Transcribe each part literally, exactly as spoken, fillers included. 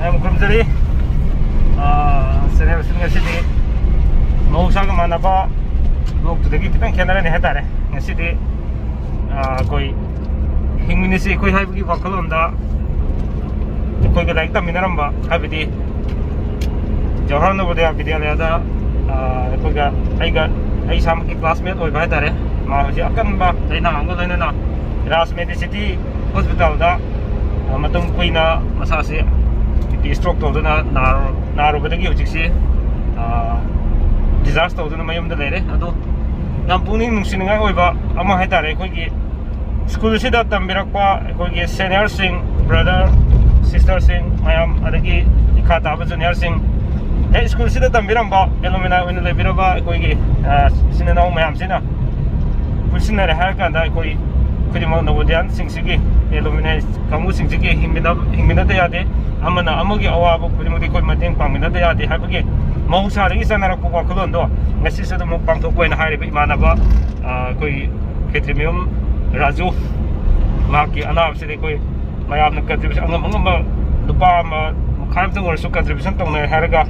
ꯌꯥꯝ ꯈꯨꯔꯨꯝꯖꯔꯤ꯫ ꯑꯥ, ꯁꯦꯅꯤꯌꯔꯁꯤꯡ, ꯉꯁꯤꯗꯤ ꯃꯍꯧꯁꯥꯒ ꯃꯥꯟꯅꯕ ꯅꯣꯛꯇꯨꯗꯒꯤ ꯈꯤꯇꯪ ꯈꯦꯠꯅꯔꯅꯤ ꯍꯥꯏꯇꯥꯔꯦ꯫ ꯉꯁꯤꯗꯤ, ꯑꯥ, ꯑꯩꯈꯣꯏ ꯍꯤꯡꯃꯤꯟꯅꯁꯤ ꯑꯩꯈꯣꯏ ꯍꯥꯏꯕꯒꯤ ꯋꯥꯈꯜꯂꯣꯟꯗ ꯑꯩꯈꯣꯏꯒ ꯂꯥꯏꯔꯤꯛ ꯇꯝꯃꯤꯟꯅꯔꯝꯕ, ꯍꯥꯏꯕꯗꯤ ꯖꯋꯥꯍꯔ ꯅꯕꯣꯗꯌꯥ ꯕꯤꯗ꯭ꯌꯥꯂꯌꯥꯗ, ꯑꯥ, ꯑꯩꯈꯣꯏꯒ, ꯑꯩꯒ, ꯑꯩ ꯏꯁꯥꯃꯛꯀꯤ ꯀ꯭ꯂꯥꯁꯃꯦꯠ ꯑꯣꯏꯕ ꯍꯥꯏꯇꯥꯔꯦ꯫ ꯃꯥ ꯍꯧꯖꯤꯛ ꯑꯀꯟꯕ ꯂꯥꯏꯅꯥ ꯑꯃꯒ ꯂꯣꯏꯅꯅ ꯔꯥꯖ ꯃꯦꯗꯤꯁꯤꯇꯤ ꯍꯣꯁꯄꯤꯇꯥꯜꯗ, ꯑ, ꯃꯇꯝ ꯀꯨꯏꯅ ꯃꯁꯥꯁꯦ ꯕꯤ ꯄꯤ ꯁ꯭ꯇ꯭ꯔꯣꯛ ꯇꯧꯗꯨꯅ ꯅꯥꯔ-, ꯅꯥꯔꯨꯕꯗꯒꯤ ꯍꯧꯖꯤꯛꯁꯤ, ꯑ, ꯗꯤꯁꯆꯥꯔꯖ ꯇꯧꯗꯨꯅ ꯃꯌꯨꯝꯗ ꯂꯩꯔꯦ꯫ ꯑꯗꯣ ꯌꯥꯝ ꯄꯨꯛꯅꯤꯡ ꯅꯨꯡꯁꯤꯅꯤꯡꯉꯥꯏ ꯑꯣꯏꯕ ꯑꯃ ꯍꯥꯏꯇꯥꯔꯦ, ꯑꯩꯈꯣꯏꯒꯤ ꯁ꯭ꯀꯨꯜꯁꯤꯗ ꯇꯝꯕꯤꯔꯛꯄ ꯑꯩꯈꯣꯏꯒꯤ ꯁꯦꯅꯤꯌꯔꯁꯤꯡ, ꯕ꯭ꯔꯗꯔ, ꯁꯤꯁꯇꯔꯁꯤꯡ ꯃꯌꯥꯝ, ꯑꯗꯒꯤ ꯏꯈꯥ ꯇꯥꯕ ꯖꯨꯅꯤꯌꯔꯁꯤꯡ, ꯍꯦꯛ ꯁ꯭ꯀꯨꯜꯁꯤꯗ ꯇꯝꯕꯤꯔꯝꯕ ꯑꯦꯂꯨꯃꯤꯅꯥꯏ ꯑꯣꯏꯅ ꯂꯩꯕꯤꯔꯕ ꯑꯩꯈꯣꯏꯒꯤ, ꯑ, ꯏꯆꯤꯟ ꯏꯅꯥꯎ ꯃꯌꯥꯝꯁꯤꯅ ꯄꯨꯟꯁꯤꯟꯅꯔꯦ ꯍꯥꯏꯔ ꯀꯥꯟꯗ ꯑꯩꯈꯣꯏ ꯈꯨꯗꯤꯡꯃꯛ ꯅꯕꯣꯗꯤꯌꯥꯟꯁꯤꯡꯁꯤꯒꯤ, ꯑꯦꯂꯨꯃꯤꯅꯥꯏ ꯀꯥꯡꯕꯨꯁꯤꯡꯁꯤꯒꯤ ꯍꯤꯡꯃꯤꯟꯅ-, ꯍꯤꯡꯃꯤꯟꯅꯗ ꯌꯥꯗꯦ꯫ ꯑꯃꯅ ꯑꯃꯒꯤ ꯑꯋꯥꯕ ꯈꯨꯗꯤꯡꯃꯛꯇꯤ ꯑꯩꯈꯣꯏ ꯃꯇꯦꯡ ꯄꯥꯡꯃꯤꯟꯅꯗ ꯌꯥꯗꯦ ꯍꯥꯏꯕꯒꯤ ꯃꯍꯧꯁꯥꯗꯒꯤ ꯆꯠꯅꯔꯛꯄ ꯋꯥꯈꯜꯂꯣꯟꯗꯣ ꯉꯁꯤꯁꯨ ꯑꯗꯨꯝ ꯄꯥꯡꯊꯣꯛꯄ ꯑꯣꯏꯅ ꯍꯥꯏꯔꯤꯕ ꯏꯃꯥꯟꯅꯕ, ꯑ, ꯑꯩꯈꯣꯏꯒꯤ ꯈꯦꯇ꯭ꯔꯤꯃꯌꯨꯝ ꯔꯥꯖꯨ, ꯃꯍꯥꯛꯀꯤ ꯑꯅꯥꯕꯁꯤꯗ ꯑꯩꯈꯣꯏ ꯃꯌꯥꯝꯅ ꯀꯟꯇ꯭ꯔꯤꯕ꯭ꯌꯨꯁꯟ ꯑꯉꯝ ꯑꯉꯝꯕ ꯂꯨꯄꯥ ꯑꯃ ꯃꯈꯥꯏ ꯑꯃꯇꯪ ꯑꯣꯏꯔꯁꯨ ꯀꯟꯇ꯭ꯔꯤꯕ꯭ꯌꯨꯁꯟ ꯇꯧꯅꯔꯦ ꯍꯥꯏꯔꯒ,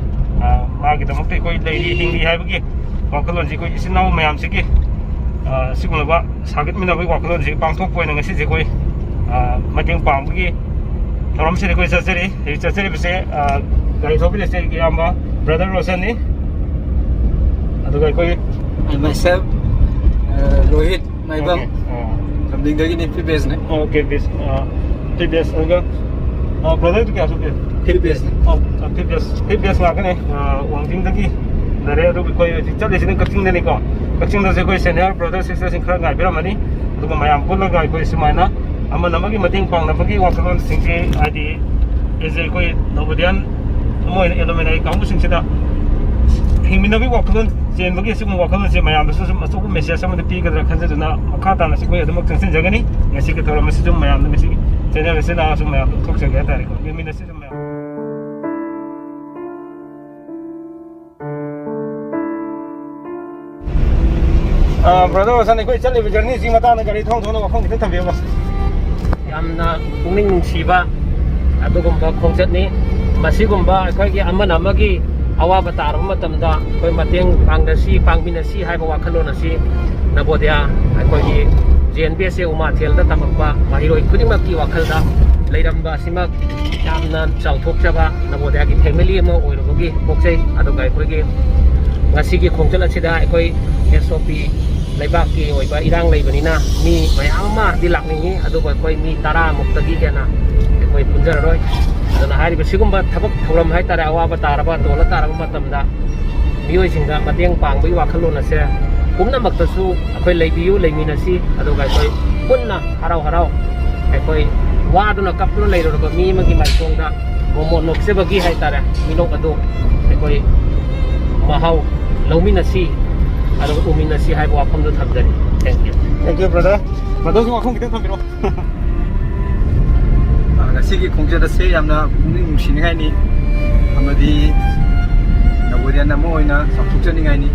ꯑ, ꯃꯥꯒꯤꯗꯃꯛꯇ ꯑꯩꯈꯣꯏ ꯂꯩꯔꯤ, ꯍꯤꯡꯂꯤ ꯍꯥꯏꯕꯒꯤ ꯋꯥꯈꯜꯂꯣꯟꯁꯤ ꯑꯩꯈꯣꯏ ꯏꯆꯤꯟ ꯏꯅꯥꯎ ꯃꯌꯥꯝꯁꯤꯒꯤ, ꯑ, ꯁꯤꯒꯨꯝꯂꯕ ꯁꯥꯒꯠꯃꯤꯟꯅꯕꯒꯤ ꯋꯥꯈꯜꯂꯣꯟꯁꯤ ꯄꯥꯡꯊꯣꯛꯄ ꯑꯣꯏꯅ ꯉꯁꯤꯁꯦ ꯑꯩꯈꯣꯏ, ꯑ, ꯃꯇꯦꯡ ꯄꯥꯡꯕꯒꯤ ꯊꯧꯔꯝꯁꯤꯗ ꯑꯩꯈꯣꯏ ꯆꯠꯆꯔꯤ꯫ ꯍꯧꯖꯤꯛ ꯆꯠꯆꯔꯤꯕꯁꯦ, ꯑ, ꯒꯥꯔꯤ ꯊꯧꯕꯤꯔꯤꯁꯦ ꯑꯩꯒꯤ ꯏꯌꯥꯝꯕ ꯕ꯭ꯔꯗꯔ ꯔꯣꯁꯟꯅꯤ꯫ ꯑꯗꯨꯒ ꯑꯩꯈꯣꯏ I myself, uh, Rohit Maibam. Okay. ꯑ꯫ ꯂꯝꯗꯤꯡꯗꯒꯤꯅꯤ, ꯐꯤꯐ ꯕꯦꯁꯅꯦ꯫ ꯑꯣꯀꯦ, ꯕꯦꯁ, ꯑ, ꯐꯤꯐ ꯕꯦꯁ꯫ ꯑꯗꯨꯒ, ꯑ, ꯕ꯭ꯔꯗꯔꯗꯨ ꯀꯌꯥ ꯁꯨꯒꯦ? ꯐꯤꯐ ꯕꯦꯁꯅꯦ꯫ ꯑꯣ, ꯑ, ꯐꯤꯐ ꯕꯦꯁ, ꯐꯤꯐ ꯕꯦꯁ ꯉꯥꯛꯇꯅꯦ꯫ ꯑ, ꯋꯥꯡꯖꯤꯡꯗꯒꯤ ꯂꯩꯔꯦ꯫ ꯑꯗꯨꯒ ꯑꯩꯈꯣꯏ ꯍꯧꯖꯤꯛ ꯆꯠꯂꯤꯁꯤꯅ ꯀꯛꯆꯤꯡꯗꯅꯤꯀꯣ꯫ ꯀꯛꯆꯤꯡꯗꯁꯨ ꯑꯩꯈꯣꯏ ꯁꯦꯅꯤꯌꯔ ꯕ꯭ꯔꯗꯔ ꯁꯤꯁꯇꯔꯁꯤꯡ ꯈꯔ ꯉꯥꯏꯕꯤꯔꯝꯃꯅꯤ꯫ ꯑꯗꯨꯒ ꯃꯌꯥꯝ ꯄꯨꯜꯂꯒ ꯑꯩꯈꯣꯏ ꯁꯨꯃꯥꯏꯅ ꯑꯃꯅ ꯑꯃꯒꯤ ꯃꯇꯦꯡ ꯄꯥꯡꯅꯕꯒꯤ ꯋꯥꯈꯜꯂꯣꯟꯁꯤꯡꯁꯤ, ꯍꯥꯏꯗꯤ, ꯑꯩꯁꯦ ꯑꯩꯈꯣꯏ ꯅꯕꯣꯗꯤꯌꯥꯟ ꯑꯃ ꯑꯣꯏꯅ ꯑꯦꯂꯨꯃꯤꯅꯥꯏ ꯀꯥꯡꯕꯨꯁꯤꯡꯁꯤꯗ ꯍꯤꯡꯃꯤꯟꯅꯕꯒꯤ ꯋꯥꯈꯜꯂꯣꯟ ꯆꯦꯟꯕꯒꯤ ꯑꯁꯤꯒꯨꯝꯕ ꯋꯥꯈꯜꯂꯣꯟꯁꯦ ꯃꯌꯥꯝꯗꯁꯨ ꯁꯨꯝ ꯑꯆꯧꯕ ꯃꯦꯁꯦꯖ ꯑꯃꯗꯤ ꯄꯤꯒꯗ꯭ꯔꯥ ꯈꯟꯖꯗꯨꯅ ꯃꯈꯥ ꯇꯥꯅꯁꯨ ꯑꯩꯈꯣꯏ ꯑꯗꯨꯃꯛ ꯆꯪꯁꯤꯟꯖꯒꯅꯤ꯫ ꯉꯁꯤꯒꯤ ꯊꯧꯔꯝ ꯑꯁꯤꯁꯨ ꯃꯌꯥꯝꯗ, ꯉꯁꯤꯒꯤ ꯆꯦꯅꯦꯜ ꯑꯁꯤꯗ ꯁꯨꯝ ꯃꯌꯥꯝꯗ ꯎꯠꯊꯣꯛꯆꯒꯦ ꯍꯥꯏꯇꯥꯔꯦꯀꯣ꯫ ꯌꯦꯡꯃꯤꯟꯅꯁꯤ ꯁꯨꯝ ꯃꯌꯥꯝ꯫ ꯑ, ꯕ꯭ꯔꯗꯔ ꯔꯣꯁꯟ, ꯑꯩꯈꯣꯏ ꯆꯠꯂꯤꯕ ꯖꯔꯅꯤꯁꯤ ꯃꯇꯥꯡꯗ ꯒꯥꯔꯤ ꯊꯧꯅ ꯊꯧꯅ ꯋꯥꯐꯝ ꯈꯤꯇꯪ ꯊꯝꯕꯤꯌꯨꯕ꯫ ꯌꯥꯝꯅ ꯄꯨꯛꯅꯤꯡ ꯅꯨꯡꯁꯤꯕ ꯑꯗꯨꯒꯨꯝꯕ ꯈꯣꯡꯆꯠꯅꯤ꯫ ꯃꯁꯤꯒꯨꯝꯕ ꯑꯩꯈꯣꯏꯒꯤ ꯑꯃꯅ ꯑꯃꯒꯤ ꯑꯋꯥꯕ ꯇꯥꯔꯕ ꯃꯇꯝꯗ ꯑꯩꯈꯣꯏ ꯃꯇꯦꯡ ꯄꯥꯡꯅꯁꯤ, ꯄꯥꯡꯃꯤꯟꯅꯁꯤ ꯍꯥꯏꯕ ꯋꯥꯈꯜꯂꯣꯟ ꯑꯁꯤ ꯅꯕꯣꯗꯤꯌꯥ, ꯑꯩꯈꯣꯏꯒꯤ ꯖꯦ ꯑꯦꯟ ꯕꯤ ꯑꯦꯁ ꯑꯦ ꯎꯃꯥꯊꯦꯜꯗ ꯇꯝꯃꯛꯄ ꯃꯍꯩꯔꯣꯏ ꯈꯨꯗꯤꯡꯃꯛꯀꯤ ꯋꯥꯈꯜꯗ ꯂꯩꯔꯝꯕ ꯑꯁꯤꯃꯛ ꯌꯥꯝꯅ ꯆꯥꯎꯊꯣꯛꯆꯕ ꯅꯕꯣꯗꯤꯌꯥꯒꯤ ꯐꯦꯃꯤꯂꯤ ꯑꯃ ꯑꯣꯏꯔꯨꯕꯒꯤ ꯄꯣꯛꯆꯩ꯫ ꯑꯗꯨꯒ ꯑꯩꯈꯣꯏꯒꯤ ꯉꯁꯤꯒꯤ ꯈꯣꯡꯆꯠ ꯑꯁꯤꯗ ꯑꯩꯈꯣꯏ ꯑꯦꯁ ꯑꯣ ꯄꯤ ꯂꯩꯕꯥꯛꯀꯤ ꯑꯣꯏꯕ ꯏꯔꯥꯡ ꯂꯩꯕꯅꯤꯅ ꯃꯤ ꯃꯌꯥꯝ ꯑꯃꯗꯤ ꯂꯥꯛꯅꯤꯡꯉꯤ, ꯑꯗꯨꯕꯨ ꯑꯩꯈꯣꯏ ꯃꯤ ꯇꯔꯥꯃꯨꯛꯇꯒꯤ ꯍꯦꯟꯅ ꯑꯩꯈꯣꯏ ꯄꯨꯟꯖꯔꯔꯣꯏ꯫ ꯑꯗꯨꯅ ꯍꯥꯏꯔꯤꯕ ꯁꯤꯒꯨꯝꯕ ꯊꯕꯛ ꯊꯧꯔꯝ ꯍꯥꯏꯇꯥꯔꯦ, ꯑꯋꯥꯕ ꯇꯥꯔꯕ, ꯗꯣꯜꯂ ꯇꯥꯔꯕ ꯃꯇꯝꯗꯗ ꯃꯤꯑꯣꯏꯁꯤꯡꯗ ꯃꯇꯦꯡ ꯄꯥꯡꯕꯒꯤ ꯋꯥꯈꯜꯂꯣꯟ ꯑꯁꯦ ꯄꯨꯝꯅꯃꯛꯇꯁꯨ ꯑꯩꯈꯣꯏ ꯂꯩꯕꯤꯌꯨ, ꯂꯩꯃꯤꯟꯅꯁꯤ, ꯑꯗꯨꯒ ꯑꯩꯈꯣꯏ ꯄꯨꯟꯅ ꯍꯔꯥꯎ ꯍꯔꯥꯎ ꯑꯩꯈꯣꯏ ꯋꯥꯗꯨꯅ ꯀꯞꯇꯨꯅ ꯂꯩꯔꯨꯔꯕ ꯃꯤ ꯑꯃꯒꯤ ꯃꯥꯏꯊꯣꯡꯗ ꯃꯣꯃꯣꯟ ꯅꯣꯛꯆꯕꯒꯤ ꯍꯥꯏꯇꯥꯔꯦ ꯃꯤꯅꯣꯛ ꯑꯗꯨ ꯑꯩꯈꯣꯏ ꯃꯍꯥꯎ ꯂꯧꯃꯤꯟꯅꯁꯤ, ꯑꯗꯨꯒ ꯎꯃꯤꯟꯅꯁꯤ ꯍꯥꯏꯕ ꯋꯥꯐꯝꯗꯨ ꯊꯝꯖꯔꯤ꯫ Thank you꯫ Thank you, brother꯫ Brotherꯁꯨ ꯋꯥꯐꯝ ꯈꯤꯇꯪ ꯊꯝꯕꯤꯔꯣ꯫ ꯑ, ꯉꯁꯤꯒꯤ ꯈꯣꯡꯆꯠ ꯑꯁꯤ ꯌꯥꯝꯅ ꯄꯨꯛꯅꯤꯡ ꯅꯨꯡꯁꯤꯅꯤꯡꯉꯥꯏꯅꯤ ꯑꯃꯗꯤ ꯅꯕꯣꯗꯤꯌꯥꯟ ꯑꯃ ꯑꯣꯏꯅ ꯆꯥꯎꯊꯣꯛꯆꯅꯤꯡꯉꯥꯏꯅꯤ꯫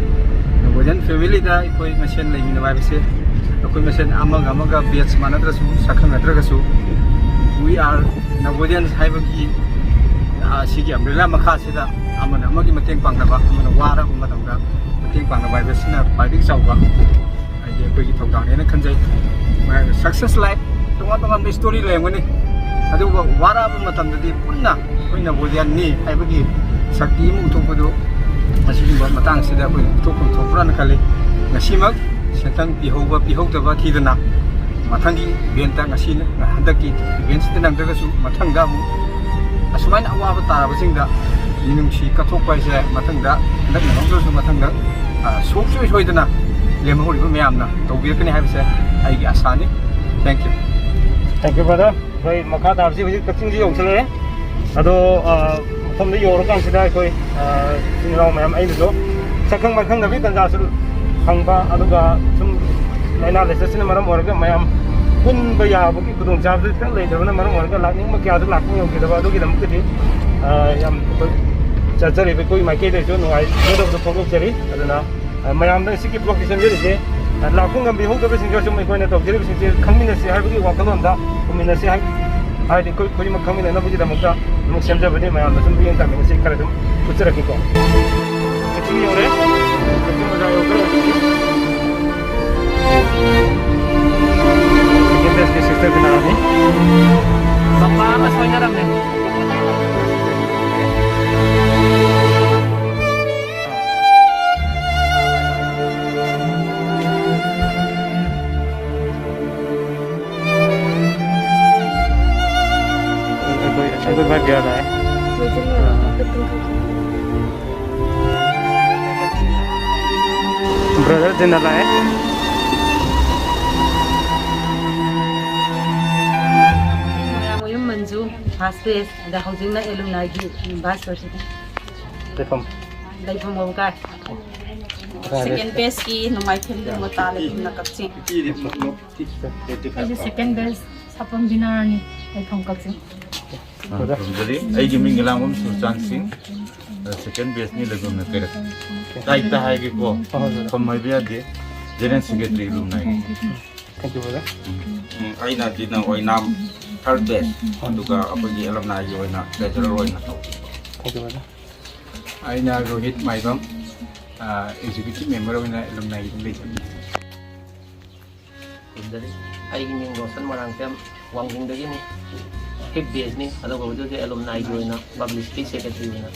ꯅꯕꯣꯗꯤꯌꯥꯟ ꯐꯦꯃꯤꯂꯤꯗ ꯑꯩꯈꯣꯏ ꯃꯁꯦꯟ ꯂꯩꯃꯤꯟꯅꯕ ꯍꯥꯏꯕꯁꯦ, ꯑꯩꯈꯣꯏ ꯃꯁꯦꯟ ꯑꯃꯒ ꯑꯃꯒ batch ꯃꯥꯟꯅꯗ꯭ꯔꯁꯨ, ꯁꯛꯈꯪꯅꯗ꯭ꯔꯒꯁꯨ, we are Navodians ꯍꯥꯏꯕꯒꯤ, ꯑ, ꯁꯤꯒꯤ umbrella ꯃꯈꯥꯁꯤꯗ ꯑꯃꯅ ꯑꯃꯒꯤ ꯃꯇꯦꯡ ꯄꯥꯡꯅꯕ, ꯑꯃꯅ ꯋꯥꯔꯕ ꯃꯇꯝꯗ ꯃꯇꯦꯡ ꯄꯥꯡꯅꯕ ꯍꯥꯏꯕꯁꯤꯅ ꯈ꯭ꯋꯥꯏꯗꯒꯤ ꯆꯥꯎꯕ ꯍꯥꯏꯗꯤ ꯑꯩꯈꯣꯏꯒꯤ ꯊꯧꯗꯥꯡꯅꯦꯅ ꯈꯟꯖꯩ꯫ ꯃꯌꯥꯝꯅ success life ꯇꯣꯉꯥꯟ ꯇꯣꯉꯥꯟꯕ story ꯂꯩꯔꯝꯒꯅꯤ, ꯑꯗꯨꯕꯨ ꯋꯥꯔꯛꯑꯕ ꯃꯇꯝꯗꯗꯤ ꯄꯨꯟꯅ ꯑꯩꯈꯣꯏ ꯅꯕꯣꯗꯤꯌꯥꯟꯅꯤ ꯍꯥꯏꯕꯒꯤ ꯁꯛꯇꯤ ꯑꯃ ꯎꯠꯊꯣꯛꯄꯗꯨ ꯑꯁꯤꯒꯨꯝꯕ ꯃꯇꯥꯡꯁꯤꯗ ꯑꯩꯈꯣꯏꯅ ꯎꯠꯊꯣꯛꯐꯝ ꯊꯣꯛꯄ꯭ꯔꯥꯅ ꯈꯜꯂꯤ꯫ ꯉꯁꯤꯃꯛ ꯁꯦꯟꯊꯪ ꯄꯤꯍꯧꯕ ꯄꯤꯍꯧꯗꯕ ꯊꯤꯗꯅ ꯃꯊꯪꯒꯤ eventꯇ, ꯉꯁꯤ ꯍꯟꯗꯛꯀꯤ eventꯁꯤꯗ ꯅꯪꯗ꯭ꯔꯒꯁꯨ ꯃꯊꯪꯗ ꯑꯃꯨꯛ ꯑꯁꯨꯃꯥꯏꯅ ꯑꯋꯥꯕ ꯇꯥꯔꯕꯁꯤꯡꯗ ꯃꯤꯅꯨꯡꯁꯤ ꯀꯠꯊꯣꯛꯄ ꯍꯥꯏꯁꯦ ꯃꯊꯪꯗ, ꯍꯟꯗꯛ ꯅꯪꯍꯧꯗ꯭ꯔꯁꯨ ꯃꯊꯪꯗ, ꯑ, ꯁꯨꯡꯁꯣꯏ ꯁꯣꯏꯗꯅ ꯂꯦꯝꯍꯧꯔꯤꯕ ꯃꯌꯥꯝꯅ ꯇꯧꯕꯤꯔꯛꯀꯅꯤ ꯍꯥꯏꯕꯁꯦ ꯑꯩꯒꯤ ꯑꯥꯁꯥꯅꯤ꯫ Thank you꯫ Thank you, brother꯫ ꯑꯩꯈꯣꯏ ꯃꯈꯥ ꯇꯥꯕꯁꯤ ꯍꯧꯖꯤꯛ ꯀꯛꯆꯤꯡꯁꯤ ꯌꯧꯁꯤꯜꯂꯛꯑꯦ꯫ ꯑꯗꯣ, ꯑ, ꯃꯐꯝꯗ ꯌꯧꯔꯀꯥꯟꯁꯤꯗ ꯑꯩꯈꯣꯏ, ꯑ, ꯏꯆꯤꯟ ꯏꯅꯥꯎ ꯃꯌꯥꯝ, ꯑꯩꯅꯁꯨ ꯁꯛꯈꯪ ꯃꯥꯏꯈꯪꯅꯕꯒꯤ ꯇꯥꯟꯖꯥꯁꯨ ꯐꯪꯕ, ꯑꯗꯨꯒ ꯁꯨꯝ ꯂꯥꯏꯅꯥ ꯂꯥꯏꯆꯠꯁꯤꯅ ꯃꯔꯝ ꯑꯣꯏꯔꯒ ꯃꯌꯥꯝ ꯄꯨꯟꯕ ꯌꯥꯕꯒꯤ ꯈꯨꯗꯣꯡꯆꯥꯕꯗꯨ ꯈꯤꯇꯪ ꯂꯩꯇꯕꯅ ꯃꯔꯝ ꯑꯣꯏꯔꯒ ꯂꯥꯛꯅꯤꯡꯕ ꯀꯌꯥꯁꯨ ꯂꯥꯛꯄ ꯉꯝꯈꯤꯗꯕ, ꯑꯗꯨꯒꯤꯗꯃꯛꯇꯗꯤ, ꯑ, ꯌꯥꯝ ꯑꯩꯈꯣꯏ ꯆꯠꯆꯔꯤꯕ ꯑꯩꯈꯣꯏ ꯃꯥꯏꯀꯩꯗꯁꯨ ꯅꯨꯡꯉꯥꯏꯖꯗꯕꯗꯣ ꯐꯣꯡꯗꯣꯛꯆꯔꯤ꯫ ꯑꯗꯨꯅ, ꯑ, ꯃꯌꯥꯝꯗ ꯁꯤꯒꯤ vlogꯁꯤ ꯁꯦꯝꯖꯔꯤꯁꯦ, ꯑ, ꯂꯥꯛꯄ ꯉꯝꯕꯤꯍꯧꯗꯕꯁꯤꯡꯁꯨ ꯁꯨꯝ ꯑꯩꯈꯣꯏꯅ ꯇꯧꯖꯔꯤꯕꯁꯤꯡꯁꯦ ꯈꯪꯃꯤꯟꯅꯁꯤ ꯍꯥꯏꯕꯒꯤ ꯋꯥꯈꯜꯂꯣꯟꯗ ꯍꯨꯝꯃꯤꯟꯅꯁꯤ ꯍꯥꯏ-, ꯍꯥꯏꯗꯤ ꯑꯩꯈꯣꯏ ꯈꯨꯗꯤꯡꯃꯛ ꯈꯪꯃꯤꯟꯅꯅꯕꯒꯤꯗꯃꯛꯇ ꯑꯃꯨꯛ ꯁꯦꯝꯖꯕꯅꯤ, ꯃꯌꯥꯝꯗ ꯁꯨꯝ ꯌꯦꯡ ꯇꯥꯃꯤꯟꯅꯁꯤ, ꯈꯔ ꯑꯗꯨꯝ ꯎꯠꯆꯔꯛꯀꯦꯀꯣ꯫ ꯀꯛꯆꯤꯡ ꯌꯧꯔꯦ꯫ ꯀꯛꯆꯤꯡ ꯕꯖꯥꯔ ꯌꯧꯈ꯭ꯔꯦ꯫ Second batch ꯀꯤ sister ꯀꯅꯥꯅꯤ? ꯃꯄꯥ ꯑꯃ ꯁꯣꯏꯅꯔꯝꯃꯦ꯫ ꯑꯩꯈꯣꯏ, ꯑꯩꯈꯣꯏ ꯚꯥꯏ ꯀꯌꯥ ꯂꯥꯛꯑꯦ? Brother ꯗꯤꯟꯅ ꯂꯥꯛꯑꯦ꯫ ꯃꯣꯏꯔꯥꯡꯃꯌꯨꯝ ꯃꯟꯖꯨ, first batch, ꯑꯗ ꯍꯧꯖꯤꯛꯅ alumni ꯒꯤ vice president꯫ ꯂꯩꯐꯝ? ꯂꯩꯐꯝ ꯋꯥꯕꯒꯥꯏ꯫ Second batch ꯀꯤ ꯅꯣꯡꯃꯥꯏꯊꯦꯝ ꯃꯣꯇꯥ, ꯂꯩꯐꯝꯅ ꯀꯛꯆꯤꯡ꯫ ꯑꯩꯁꯨ second batch ꯁꯥꯄꯝ ꯕꯤꯅꯥꯔꯥꯅꯤ, ꯂꯩꯐꯝ ꯀꯛꯆꯤꯡ꯫ ꯑ, ꯈꯨꯔꯨꯝꯖꯔꯤ꯫ ꯑꯩꯒꯤ ꯃꯤꯡ ꯏꯂꯥꯡꯕꯝ ꯁꯨꯔꯆꯥꯟ ꯁꯤꯡ꯫ ꯑ, second batch ꯅꯤ, ꯂꯩꯐꯝꯅ ꯀꯩꯔꯛ꯫ ꯇꯥꯏꯞꯇ ꯍꯥꯏꯒꯦꯀꯣ꯫ ꯍꯣꯏ, ꯍꯣꯏ, ꯍꯣꯏ꯫ ꯐꯝ ꯍꯥꯏꯕ ꯌꯥꯗꯦ꯫ General secretary ꯂꯨꯝꯅꯥꯏ꯫ Thank you, brother꯫ ꯎꯝ, ꯑꯩꯅ ꯗꯤꯅ ꯑꯣꯏꯅꯥꯝ, third batch꯫ ꯑꯗꯨꯒ ꯑꯩꯈꯣꯏꯒꯤ alumni ꯒꯤ ꯑꯣꯏꯅ treasurer ꯑꯣꯏꯅ ꯇꯧ꯫ Thank you, brother꯫ ꯑꯩꯅ ꯔꯣꯍꯤꯠ ꯃꯥꯏꯕꯝ, ꯑ, executive member ꯑꯣꯏꯅ alumni ꯒꯤ ꯑꯗꯨꯝ ꯂꯩꯖꯕꯅꯤ꯫ ꯈꯨꯔꯨꯝꯖꯔꯤ꯫ ꯑꯩꯒꯤ ꯃꯤꯡ ꯔꯣꯁꯟ ꯃꯣꯏꯔꯥꯡꯊꯦꯝ, ꯋꯥꯡꯖꯤꯡꯗꯒꯤꯅꯤ꯫ Fifth batch ꯅꯤ, ꯑꯗꯨꯒ ꯍꯧꯖꯤꯛ ꯍꯧꯖꯤꯛ alumni ꯒꯤ ꯑꯣꯏꯅ publicity secretary ꯑꯣꯏꯅ꯫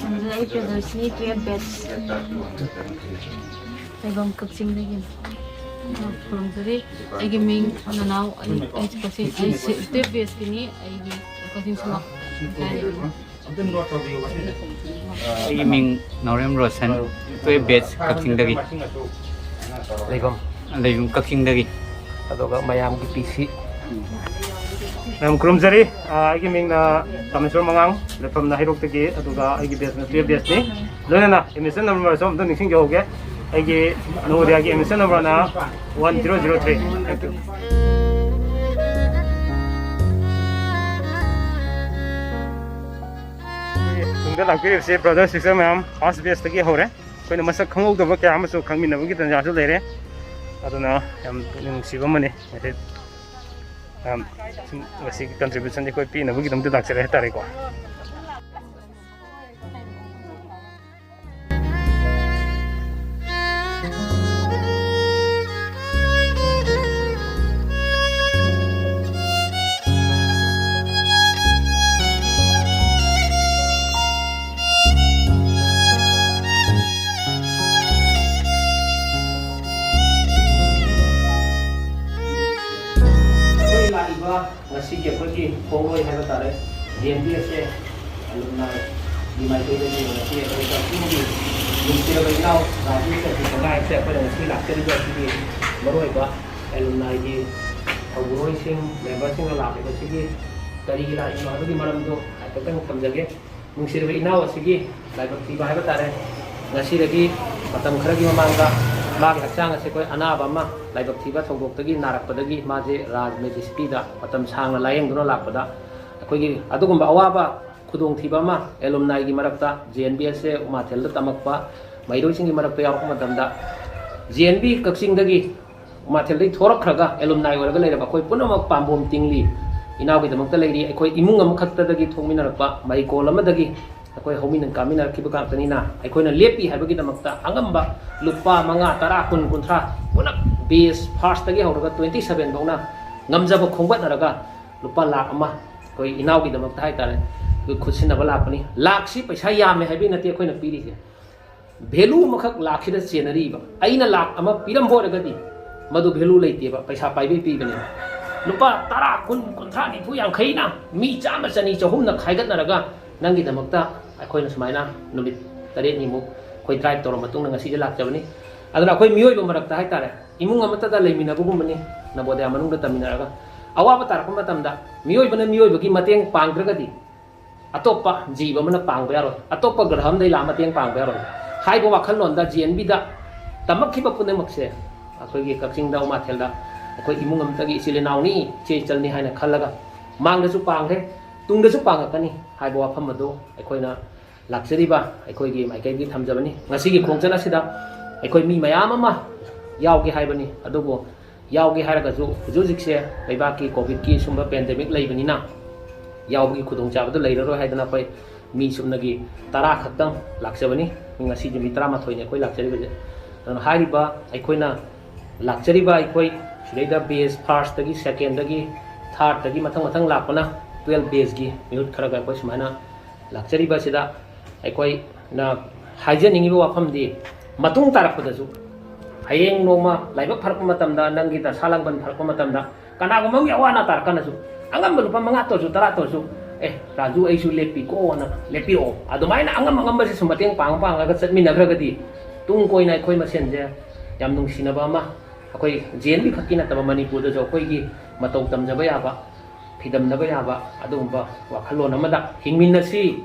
ꯑꯗꯨꯗ ꯑꯩ ꯄ꯭ꯔꯤꯌꯗꯔꯁꯤꯅꯤ, twelve batch꯫ ꯂꯩꯐꯝ ꯀꯛꯆꯤꯡꯗꯒꯤꯅꯤ꯫ ꯈꯨꯔꯨꯝꯖꯔꯤ꯫ ꯑꯩꯒꯤ ꯃꯤꯡ ꯅꯅꯥꯎ, ꯑꯩ, ꯑꯩ ꯀꯛꯆꯤꯡ, ꯑꯩ twelve batch ꯀꯤꯅꯤ, ꯑꯩꯒꯤ ꯀꯛꯆꯤꯡ ꯁꯨꯃꯥꯡ ꯂꯩꯀꯥꯏꯗꯒꯤꯅꯤ꯫ ꯑꯩꯒꯤ ꯃꯤꯡ ꯅꯥꯎꯔꯦꯝ ꯔꯣꯁꯟ, twelve batch ꯀꯛꯆꯤꯡꯗꯒꯤ꯫ ꯂꯩꯐꯝ? ꯂꯩꯐꯝ ꯀꯛꯆꯤꯡꯗꯒꯤ꯫ ꯑꯗꯨꯒ ꯃꯌꯥꯝꯒꯤ ꯄꯤ ꯁꯤ꯫ ꯃꯌꯥꯝ ꯈꯨꯔꯨꯝꯖꯔꯤ꯫ ꯑ, ꯑꯩꯒꯤ ꯃꯤꯡꯅ ꯀꯥꯃꯦꯁꯣꯔ ꯃꯉꯥꯡ, ꯂꯩꯐꯝꯅ ꯍꯩꯔꯣꯛꯇꯒꯤ, ꯑꯗꯨꯒ ꯑꯩꯒꯤ batch ꯅ twelve batch ꯅꯤ꯫ ꯂꯣꯏꯅꯅ admission number ꯁꯨ ꯑꯝꯇ ꯅꯤꯡꯁꯤꯡꯖꯍꯧꯒꯦ꯫ ꯑꯩꯒꯤ ꯅꯣꯕꯣꯗꯤꯌꯥꯒꯤ admission number ꯅ one zero zero three꯫ Thank you꯫ ꯇꯨꯡꯗ ꯂꯥꯛꯄꯤꯔꯤꯕꯁꯤ brother sister ꯃꯌꯥꯝ first batch ꯇꯒꯤ ꯍꯧꯔꯦ꯫ ꯑꯩꯈꯣꯏꯅ ꯃꯁꯛ ꯈꯪꯍꯧꯗꯕ ꯀꯌꯥ ꯑꯃꯁꯨ ꯈꯪꯃꯤꯟꯅꯕꯒꯤ ꯇꯥꯟꯖꯥꯁꯨ ꯂꯩꯔꯦ꯫ ꯑꯗꯨꯅ ꯌꯥꯝ ꯄꯨꯛꯅꯤꯡ ꯅꯨꯡꯁꯤꯕ ꯑꯃꯅꯤ꯫ ꯍꯥꯏꯗꯤ ꯃꯌꯥꯝ ꯁꯨꯝ ꯉꯁꯤꯒꯤ contribution ꯗꯤ ꯑꯩꯈꯣꯏ ꯄꯤꯅꯕꯒꯤꯗꯃꯛꯇ ꯂꯥꯛꯆꯔꯦ ꯍꯥꯏꯇꯥꯔꯦꯀꯣ꯫ ꯑꯩꯈꯣꯏ ꯂꯥꯛꯏꯕ ꯉꯁꯤꯒꯤ ꯑꯩꯈꯣꯏꯒꯤ ꯈꯣꯡꯂꯣꯏ ꯍꯥꯏꯕ ꯇꯥꯔꯦ, ꯖꯤ ꯑꯦꯟ ꯕꯤ ꯑꯦꯁ ꯑꯦ ꯑꯦꯂꯨꯝꯅꯥꯏꯒꯤ ꯃꯥꯏꯀꯩꯗꯒꯤ ꯉꯁꯤ ꯑꯩꯈꯣꯏ ꯀꯛꯆꯤꯡꯒꯤ ꯅꯨꯡꯁꯤꯔꯕ ꯏꯅꯥꯎ ꯔꯥꯖꯦꯁ ꯑꯁꯤ ꯊꯧꯒꯥꯏꯁꯦ ꯑꯩꯈꯣꯏꯅ ꯉꯁꯤ ꯂꯥꯛꯆꯔꯤꯕ ꯑꯁꯤꯒꯤ ꯃꯔꯨꯑꯣꯏꯕ ꯑꯦꯂꯨꯝꯅꯥꯏꯒꯤ ꯊꯧꯕꯨꯔꯣꯏꯁꯤꯡ, ꯃꯦꯝꯕꯔꯁꯤꯡꯒ ꯂꯥꯛꯂꯤꯕꯁꯤꯒꯤ ꯀꯔꯤꯒꯤ ꯂꯥꯛꯏꯕꯅꯣ ꯍꯥꯏꯕꯒꯤ ꯃꯔꯝꯗꯣ ꯍꯥꯏꯐꯦꯠꯇꯪ ꯊꯝꯖꯒꯦ꯫ ꯅꯨꯡꯁꯤꯔꯕ ꯏꯅꯥꯎ ꯑꯁꯤꯒꯤ ꯂꯥꯏꯕꯛ ꯊꯤꯕ ꯍꯥꯏꯕ ꯇꯥꯔꯦ꯫ ꯉꯁꯤꯗꯒꯤ ꯃꯇꯝ ꯈꯔꯒꯤ ꯃꯃꯥꯡꯗ ꯃꯥꯒꯤ ꯍꯛꯆꯥꯡ ꯑꯁꯤ ꯑꯩꯈꯣꯏ ꯑꯅꯥꯕ ꯑꯃ, ꯂꯥꯏꯕꯛ ꯊꯤꯕ ꯊꯧꯗꯣꯛꯇꯒꯤ ꯅꯥꯔꯛꯄꯗꯒꯤ ꯃꯥꯁꯦ ꯔꯥꯖ ꯃꯦꯖꯤꯁꯇ꯭ꯔꯤꯗ ꯃꯇꯝ ꯁꯥꯡꯅ ꯂꯥꯏꯌꯦꯡꯗꯨꯅ ꯂꯥꯛꯄꯗ ꯑꯩꯈꯣꯏꯒꯤ ꯑꯗꯨꯒꯨꯝꯕ ꯑꯋꯥꯕ ꯈꯨꯗꯣꯡꯊꯤꯕ ꯑꯃ ꯑꯦꯂꯨꯝꯅꯥꯏꯒꯤ ꯃꯔꯛꯇ, ꯖꯤ ꯑꯦꯟ ꯕꯤ ꯑꯦꯁ ꯑꯦ ꯎꯃꯥꯊꯦꯜꯗ ꯇꯝꯃꯛꯄ ꯃꯍꯩꯔꯣꯏꯁꯤꯡꯒꯤ ꯃꯔꯛꯇ ꯌꯥꯎꯔꯛꯄ ꯃꯇꯝꯗ ꯖꯤ ꯑꯦꯟ ꯕꯤ ꯀꯛꯆꯤꯡꯗꯒꯤ ꯎꯃꯥꯊꯦꯜꯗꯒꯤ ꯊꯣꯔꯛꯈ꯭ꯔꯒ ꯑꯦꯂꯨꯝꯅꯥꯏ ꯑꯣꯏꯔꯒ ꯂꯩꯔꯕ ꯑꯩꯈꯣꯏ ꯄꯨꯝꯅꯃꯛ ꯄꯥꯝꯕꯣꯝ ꯇꯤꯡꯂꯤ꯫ ꯏꯅꯥꯎꯒꯤꯗꯃꯛꯇ ꯂꯩꯔꯤ꯫ ꯑꯩꯈꯣꯏ ꯏꯃꯨꯡ ꯑꯃꯈꯛꯇꯗꯒꯤ ꯊꯣꯛꯃꯤꯟꯅꯔꯛꯄ ꯃꯍꯩꯀꯣꯜ ꯑꯃꯗꯒꯤ ꯑꯩꯈꯣꯏ ꯍꯧꯃꯤꯟ ꯀꯥꯃꯤꯟꯅꯔꯛꯈꯤꯕ ꯉꯥꯛꯇꯅꯤꯅ ꯑꯩꯈꯣꯏꯅ ꯂꯦꯞꯄꯤ ꯍꯥꯏꯕꯒꯤꯗꯃꯛꯇ ꯑꯉꯝꯕ ꯂꯨꯄꯥ ꯃꯉꯥ, ꯇꯔꯥ, ꯀꯨꯟ, ꯀꯨꯟꯊ꯭ꯔꯥ ꯄꯨꯂꯞ batch first ꯇꯒꯤ ꯍꯧꯔꯒ twenty seven ꯐꯥꯎꯅ ꯉꯝꯖꯕ ꯈꯣꯝꯒꯠꯅꯔꯒ ꯂꯨꯄꯥ ꯂꯥꯈ ꯑꯃ ꯑꯩꯈꯣꯏ ꯏꯅꯥꯎꯒꯤꯗꯃꯛꯇ ꯍꯥꯏꯇꯥꯔꯦ, ꯑꯩꯈꯣꯏ ꯈꯨꯠꯁꯤꯟꯅꯕ ꯂꯥꯛꯄꯅꯤ꯫ ꯂꯥꯈꯁꯤ ꯄꯩꯁꯥ ꯌꯥꯝꯃꯦ ꯍꯥꯏꯕꯒꯤ ꯅꯠꯇꯦ ꯑꯩꯈꯣꯏꯅ ꯄꯤꯔꯤꯁꯦ꯫ Value ꯑꯃꯈꯛ ꯂꯥꯛꯁꯤꯗ ꯆꯦꯟꯅꯔꯤꯕ꯫ ꯑꯩꯅ ꯂꯥꯛ ꯑꯃ ꯄꯤꯔꯝꯕ ꯑꯣꯏꯔꯒꯗꯤ ꯃꯗꯨ value ꯂꯩꯇꯦꯕ, ꯄꯩꯁꯥ ꯄꯥꯏꯕꯩ ꯄꯤꯕꯅꯦꯕ꯫ ꯂꯨꯄꯥ ꯇꯔꯥ, ꯀꯨꯟ, ꯀꯨꯟꯊ꯭ꯔꯥ, ꯅꯤꯐꯨ, ꯌꯥꯡꯈꯩꯅ ꯃꯤ ꯆꯥꯝꯃ, ꯆꯅꯤ, ꯆꯍꯨꯝꯅ ꯈꯥꯏꯒꯠꯅꯔꯒ ꯅꯪꯒꯤꯗꯃꯛꯇ ꯑꯩꯈꯣꯏꯅ ꯁꯨꯃꯥꯏꯅ ꯅꯨꯃꯤꯠ ꯇꯔꯦꯠꯅꯤꯃꯨꯛ ꯑꯩꯈꯣꯏ drive ꯇꯧꯔ ꯃꯇꯨꯡꯗ ꯉꯁꯤꯗꯤ ꯂꯥꯛꯆꯕꯅꯤ꯫ ꯑꯗꯨꯅ ꯑꯩꯈꯣꯏ ꯃꯤꯑꯣꯏꯕ ꯃꯔꯛꯇ ꯍꯥꯏꯇꯥꯔꯦ, ꯏꯃꯨꯡ ꯑꯃꯠꯇꯗ ꯂꯩꯃꯤꯟꯅꯕꯒꯨꯝꯕꯅꯤ, ꯅꯕꯣꯗꯤꯌꯥ ꯃꯅꯨꯡꯗ ꯇꯝꯃꯤꯟꯅꯔꯒ ꯑꯋꯥꯕ ꯇꯥꯔꯛꯄ ꯃꯇꯝꯗ ꯃꯤꯑꯣꯏꯕꯅ ꯃꯤꯑꯣꯏꯕꯒꯤ ꯃꯇꯦꯡ ꯄꯥꯡꯗ꯭ꯔꯒꯗꯤ ꯑꯇꯣꯞꯄ ꯖꯤꯕ ꯑꯃꯅ ꯄꯥꯡꯕ ꯌꯥꯔꯣꯏ, ꯑꯇꯣꯞꯄ ꯒ꯭ꯔꯍ ꯑꯃꯗꯒꯤ ꯂꯥꯛꯑ ꯃꯇꯦꯡ ꯄꯥꯡꯕ ꯌꯥꯔꯣꯏ ꯍꯥꯏꯕ ꯋꯥꯈꯜꯂꯣꯟꯗ ꯖꯤ ꯑꯦꯟ ꯕꯤꯗ ꯇꯝꯃꯛꯈꯤꯕ ꯄꯨꯝꯅꯃꯛꯁꯦ ꯑꯩꯈꯣꯏꯒꯤ ꯀꯛꯆꯤꯡꯗ ꯎꯃꯥꯊꯦꯜꯗ ꯑꯩꯈꯣꯏ ꯏꯃꯨꯡ ꯑꯃꯇꯒꯤ ꯏꯆꯤꯜ ꯏꯅꯥꯎꯅꯤ, ꯏꯆꯦ ꯏꯆꯜꯅꯤ ꯍꯥꯏꯅ ꯈꯜꯂꯒ ꯃꯥꯡꯗꯁꯨ ꯄꯥꯡꯈ꯭ꯔꯦ, ꯇꯨꯡꯗꯁꯨ ꯄꯥꯡꯉꯛꯀꯅꯤ ꯍꯥꯏꯕ ꯋꯥꯐꯝ ꯑꯗꯨ ꯑꯩꯈꯣꯏꯅ ꯂꯥꯛꯆꯔꯤꯕ ꯑꯩꯈꯣꯏꯒꯤ ꯃꯥꯏꯀꯩꯗꯒꯤ ꯊꯝꯖꯕꯅꯤ꯫ ꯉꯁꯤꯒꯤ ꯈꯣꯡꯆꯠ ꯑꯁꯤꯗ ꯑꯩꯈꯣꯏ ꯃꯤ ꯃꯌꯥꯝ ꯑꯃ ꯌꯥꯎꯒꯦ ꯍꯥꯏꯕꯅꯤ, ꯑꯗꯨꯕꯨ ꯌꯥꯎꯒꯦ ꯍꯥꯏꯔꯒꯁꯨ ꯍꯧꯖꯤꯛ ꯍꯧꯖꯤꯛꯁꯦ ꯂꯩꯕꯥꯛꯀꯤ ꯀꯣꯚꯤꯗꯀꯤ ꯁꯨꯝꯕ ꯄꯦꯟꯗꯦꯃꯤꯛ ꯂꯩꯕꯅꯤꯅ ꯌꯥꯎꯕꯒꯤ ꯈꯨꯗꯣꯡꯆꯥꯕꯗꯨ ꯂꯩꯔꯔꯣꯏ ꯍꯥꯏꯗꯅ ꯑꯩꯈꯣꯏ ꯃꯤ ꯁꯨꯞꯅꯒꯤ ꯇꯔꯥ ꯈꯛꯇꯪ ꯂꯥꯛꯆꯕꯅꯤ꯫ ꯉꯁꯤꯁꯦ ꯃꯤ ꯇꯔꯥꯃꯥꯊꯣꯏꯅꯤ ꯑꯩꯈꯣꯏ ꯂꯥꯛꯆꯔꯤꯕꯁꯦ꯫ ꯑꯗꯨꯅ ꯍꯥꯏꯔꯤꯕ ꯑꯩꯈꯣꯏꯅ ꯂꯥꯛꯆꯔꯤꯕ ꯑꯩꯈꯣꯏ ꯁꯤꯗꯩꯗ ꯕꯦꯆ ꯐꯥꯔꯁꯇꯒꯤ, ꯁꯦꯀꯦꯟꯗꯒꯤ, ꯊꯥꯔꯠꯇꯒꯤ ꯃꯊꯪ ꯃꯊꯪ ꯂꯥꯛꯄꯅ ꯇꯨꯌꯦꯜꯞ ꯕꯦꯆꯀꯤ ꯃꯤꯍꯨꯠ ꯈꯔꯒ ꯑꯩꯈꯣꯏ ꯁꯨꯃꯥꯏꯅ ꯂꯥꯛꯆꯔꯤꯕ ꯑꯁꯤꯗ ꯑꯩꯈꯣꯏꯅ ꯍꯥꯏꯖꯅꯤꯡꯉꯤꯕ ꯋꯥꯐꯝꯗꯤ, ꯃꯇꯨꯡ ꯇꯥꯔꯛꯄꯗꯁꯨ ꯍꯌꯦꯡ ꯅꯣꯡꯃ ꯂꯥꯏꯕꯛ ꯐꯔꯛꯄ ꯃꯇꯝꯗ, ꯅꯪꯒꯤ ꯗꯁꯥ ꯂꯥꯡꯕꯟ ꯐꯔꯛꯄ ꯃꯇꯝꯗ, ꯀꯅꯥꯒꯨꯝꯕ ꯑꯃꯒꯤ ꯑꯋꯥ ꯑꯅꯥ ꯇꯥꯔꯀꯥꯟꯗꯁꯨ ꯑꯉꯝꯕ ꯂꯨꯄꯥ ꯃꯉꯥ ꯇꯧꯔꯁꯨ, ꯇꯔꯥ ꯇꯧꯔꯁꯨ, "ꯑꯦ, ꯔꯥꯖꯨ, ꯑꯩꯁꯨ ꯂꯦꯞꯄꯤꯀꯣꯅ ꯂꯦꯞꯄꯤꯔꯛꯑꯣ"꯫ ꯑꯗꯨꯃꯥꯏꯅ ꯑꯉꯝ ꯑꯉꯝꯕꯁꯦ ꯁꯨꯝ ꯃꯇꯦꯡ ꯄꯥꯡ ꯄꯥꯡꯉꯒ ꯆꯠꯃꯤꯟꯅꯈ꯭ꯔꯒꯗꯤ ꯇꯨꯡ ꯀꯣꯏꯅ ꯑꯩꯈꯣꯏ ꯃꯁꯦꯟꯁꯦ ꯌꯥꯝ ꯅꯨꯡꯁꯤꯅꯕ ꯑꯃ, ꯑꯩꯈꯣꯏ ꯖꯦ ꯑꯦꯟ ꯕꯤ ꯈꯛꯀꯤ ꯅꯠꯇꯕ ꯃꯅꯤꯄꯨꯔꯗꯁꯨ ꯑꯩꯈꯣꯏꯒꯤ ꯃꯇꯧ ꯇꯝꯖꯕ ꯌꯥꯕ, ꯐꯤꯗꯝꯅꯕ ꯌꯥꯕ ꯑꯗꯨꯒꯨꯝꯕ ꯋꯥꯈꯜꯂꯣꯟ ꯑꯃꯗ ꯍꯤꯡꯃꯤꯟꯅꯁꯤ꯫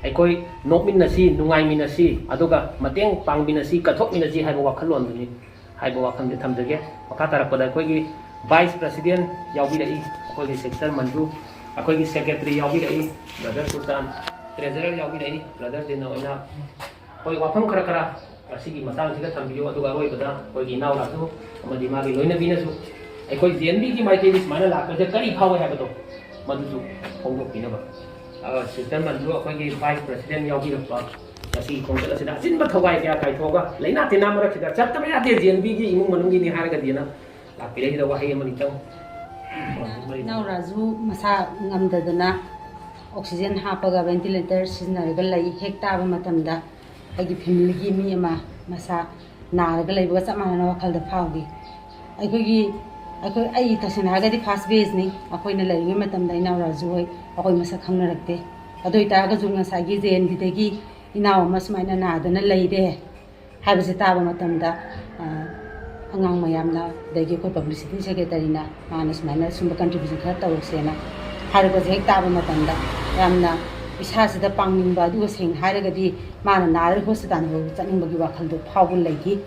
ꯑꯩꯈꯣꯏ ꯅꯣꯛꯃꯤꯟꯅꯁꯤ, ꯅꯨꯡꯉꯥꯏꯃꯤꯟꯅꯁꯤ, ꯑꯗꯨꯒ ꯃꯇꯦꯡ ꯄꯥꯡꯃꯤꯟꯅꯁꯤ, ꯀꯠꯊꯣꯛꯃꯤꯟꯅꯁꯤ ꯍꯥꯏꯕ ꯋꯥꯈꯜꯂꯣꯟꯗꯨꯅꯤ ꯍꯥꯏꯕ ꯋꯥꯐꯝꯁꯦ ꯊꯝꯖꯒꯦ꯫ ꯃꯈꯥ ꯇꯥꯔꯛꯄꯗ ꯑꯩꯈꯣꯏꯒꯤ ꯚꯥꯏꯁ ꯄ꯭ꯔꯁꯤꯗꯦꯟ ꯌꯥꯎꯕꯤꯔꯛꯏ, ꯑꯩꯈꯣꯏꯒꯤ ꯁꯤꯁꯇꯔ ꯃꯟꯖꯨ, ꯑꯩꯈꯣꯏꯒꯤ ꯁꯦꯀ꯭ꯔꯦꯇꯔꯤ ꯌꯥꯎꯕꯤꯔꯛꯏ, ꯕ꯭ꯔꯗꯔ ꯁꯨꯜꯇꯥꯟ, ꯇ꯭ꯔꯦꯖꯔꯔ ꯌꯥꯎꯕꯤꯔꯛꯏ, ꯕ꯭ꯔꯗꯔ ꯗꯤꯟ ꯑꯣꯏꯅ ꯑꯩꯈꯣꯏ ꯋꯥꯐꯝ ꯈꯔ ꯈꯔ ꯑꯁꯤꯒꯤ ꯃꯇꯥꯡꯁꯤꯗ ꯊꯝꯕꯤꯌꯨ꯫ ꯑꯗꯨꯒ ꯑꯔꯣꯏꯕꯗ ꯑꯩꯈꯣꯏꯒꯤ ꯏꯅꯥꯎ ꯔꯥꯖꯨ ꯑꯃꯗꯤ ꯃꯥꯒꯤ ꯂꯣꯏꯅꯕꯤꯅꯁꯨ ꯑꯩꯈꯣꯏ ꯖꯦ ꯑꯦꯟ ꯕꯤꯒꯤ ꯃꯥꯏꯀꯩꯗꯒꯤ ꯁꯨꯃꯥꯏꯅ ꯂꯥꯛꯄꯁꯦ ꯀꯔꯤ ꯐꯥꯎꯏ ꯍꯥꯏꯕꯗꯣ ꯃꯗꯨꯁꯨ ꯐꯣꯡꯗꯣꯛꯄꯤꯅꯕ꯫ ꯑ, ꯁꯤꯁꯇꯔ ꯃꯟꯖꯨ, ꯑꯩꯈꯣꯏꯒꯤ ꯚꯥꯏꯁ ꯄ꯭ꯔꯁꯤꯗꯦꯟ ꯌꯥꯎꯕꯤꯔꯛꯄ ꯉꯁꯤꯒꯤ ꯈꯣꯡꯆꯠ ꯑꯁꯤꯗ ꯑꯆꯤꯟꯕ ꯊꯧꯒꯥꯏ ꯀꯌꯥ ꯀꯥꯏꯊꯣꯛꯑꯒ ꯂꯩꯅꯥ ꯇꯤꯟꯅꯥ ꯃꯔꯛꯁꯤꯗ ꯆꯠꯇꯕ ꯌꯥꯗꯦ, ꯖꯦ ꯑꯦꯟ ꯕꯤꯒꯤ ꯏꯃꯨꯡ ꯃꯅꯨꯡꯒꯤꯅꯤ ꯍꯥꯏꯔꯒꯗꯤꯅ ꯂꯥꯛꯄꯤꯔꯛꯏꯁꯤꯗ ꯋꯥꯍꯩ ꯑꯃꯅꯤꯇꯪ꯫ ꯏꯅꯥꯎ ꯔꯥꯖꯨ ꯃꯁꯥ ꯉꯝꯗꯗꯅ ꯑꯣꯛꯁꯤꯖꯦꯟ ꯍꯥꯞꯄꯒ ꯚꯦꯟꯇꯤꯂꯦꯇꯔ ꯁꯤꯖꯤꯟꯅꯔꯒ ꯂꯩ꯫ ꯍꯦꯛ ꯇꯥꯕ ꯃꯇꯝꯗ ꯑꯩꯒꯤ ꯐꯦꯃꯤꯂꯤꯒꯤ ꯃꯤ ꯑꯃ ꯃꯁꯥ ꯅꯥꯔꯒ ꯂꯩꯕꯒ ꯆꯞ ꯃꯥꯟꯅꯅ ꯋꯥꯈꯜꯗ ꯐꯥꯎꯈꯤ꯫ ꯑꯩꯈꯣꯏꯒꯤ, ꯑꯩꯈꯣꯏ, ꯑꯩ ꯇꯁꯦꯡꯅ ꯍꯥꯏꯔꯒꯗꯤ ꯐꯥꯔꯁ ꯕꯦꯆꯅꯤ꯫ ꯑꯩꯈꯣꯏꯅ ꯂꯩꯔꯤꯉꯩ ꯃꯇꯝꯗ ꯏꯅꯥꯎ ꯔꯥꯖꯨ ꯍꯣꯏ ꯑꯩꯈꯣꯏ ꯃꯁꯛ ꯈꯪꯅꯔꯛꯇꯦ꯫ ꯑꯗꯨ ꯑꯣꯏꯇꯥꯔꯒꯁꯨ ꯉꯁꯥꯏꯒꯤ ꯖꯦ ꯑꯦꯟ ꯕꯤꯗꯒꯤ ꯏꯅꯥꯎ ꯑꯃ ꯁꯨꯃꯥꯏꯅ ꯅꯥꯗꯅ ꯂꯩꯔꯦ ꯍꯥꯏꯕꯁꯦ ꯇꯥꯕ ꯃꯇꯝꯗ, ꯑ, ꯑꯉꯥꯡ ꯃꯌꯥꯝꯅ, ꯑꯗꯒꯤ ꯑꯩꯈꯣꯏ ꯄꯕ꯭ꯂꯤꯁꯤꯇꯤ ꯁꯦꯀ꯭ꯔꯦꯇꯔꯤꯅ ꯃꯥꯅ ꯁꯨꯃꯥꯏꯅ ꯁꯨꯝꯕ ꯀꯟꯇ꯭ꯔꯤꯕ꯭ꯌꯨꯁꯟ ꯈꯔ ꯇꯧꯔꯛꯁꯦꯅ ꯍꯥꯏꯔꯛꯄꯁꯦ ꯍꯦꯛ ꯇꯥꯕ ꯃꯇꯝꯗ ꯌꯥꯝꯅ ꯏꯁꯥꯁꯤꯗ ꯄꯥꯡꯅꯤꯡꯕ, ꯑꯗꯨꯒ ꯁꯦꯡꯅ ꯍꯥꯏꯔꯒꯗꯤ ꯃꯥꯅ ꯅꯥꯔꯒ ꯍꯣꯁꯄꯤꯇꯥꯜ ꯐꯥꯎꯕ ꯆꯠꯅꯤꯡꯕꯒꯤ ꯋꯥꯈꯜꯗꯣ ꯐꯥꯎꯕ ꯂꯩꯈꯤ꯫